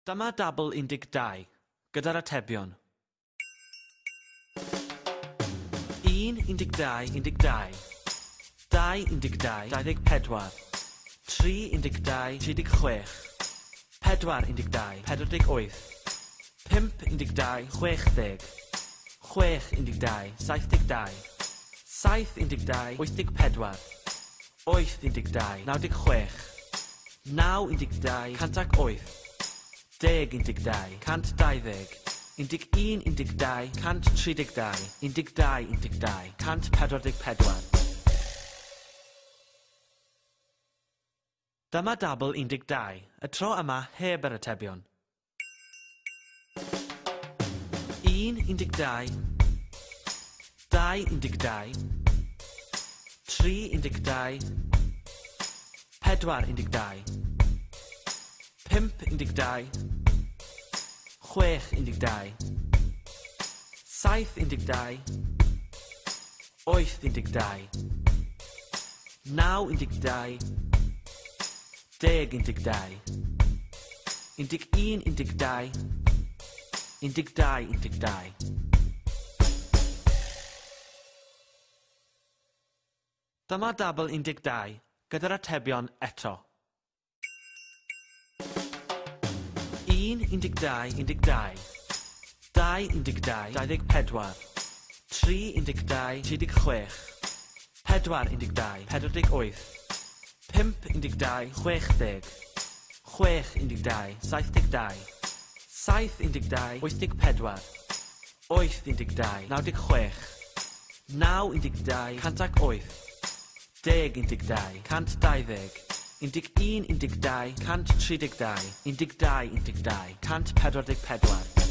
Dyma dabl 12, gyda'r atebion. 1, 12, 12. 2, 12, 24. 3, 12, 36. 4, 12, 48. 5, 12, 60. 6, 12, 72. 7, 12, 84. 8, 12, 96. 9, 12, 108. 10, 12, 120. 11, 12, 132. 12, 12, 144. Dyma dabl 12, y tro yma heb yr atebion. 1, 12, 2, 12, 3, 12, 4, 12, 5, 12, 6, 12, 7, 12, 8, 12, 9, 12, 10, 12, 11, 12, 12, 12. Dyma dabl 12 gyda'r atebion eto. 1, 12, 12. 2, 12, 24. 3, 12, 36. 4, 12, 48. 5, 12, 60. 6, 12, 72. 7, 12, 84. 8, 12, 96. 9, 12, 108. 10, 12, 120. 11, 12, 132. 12, 12, 144.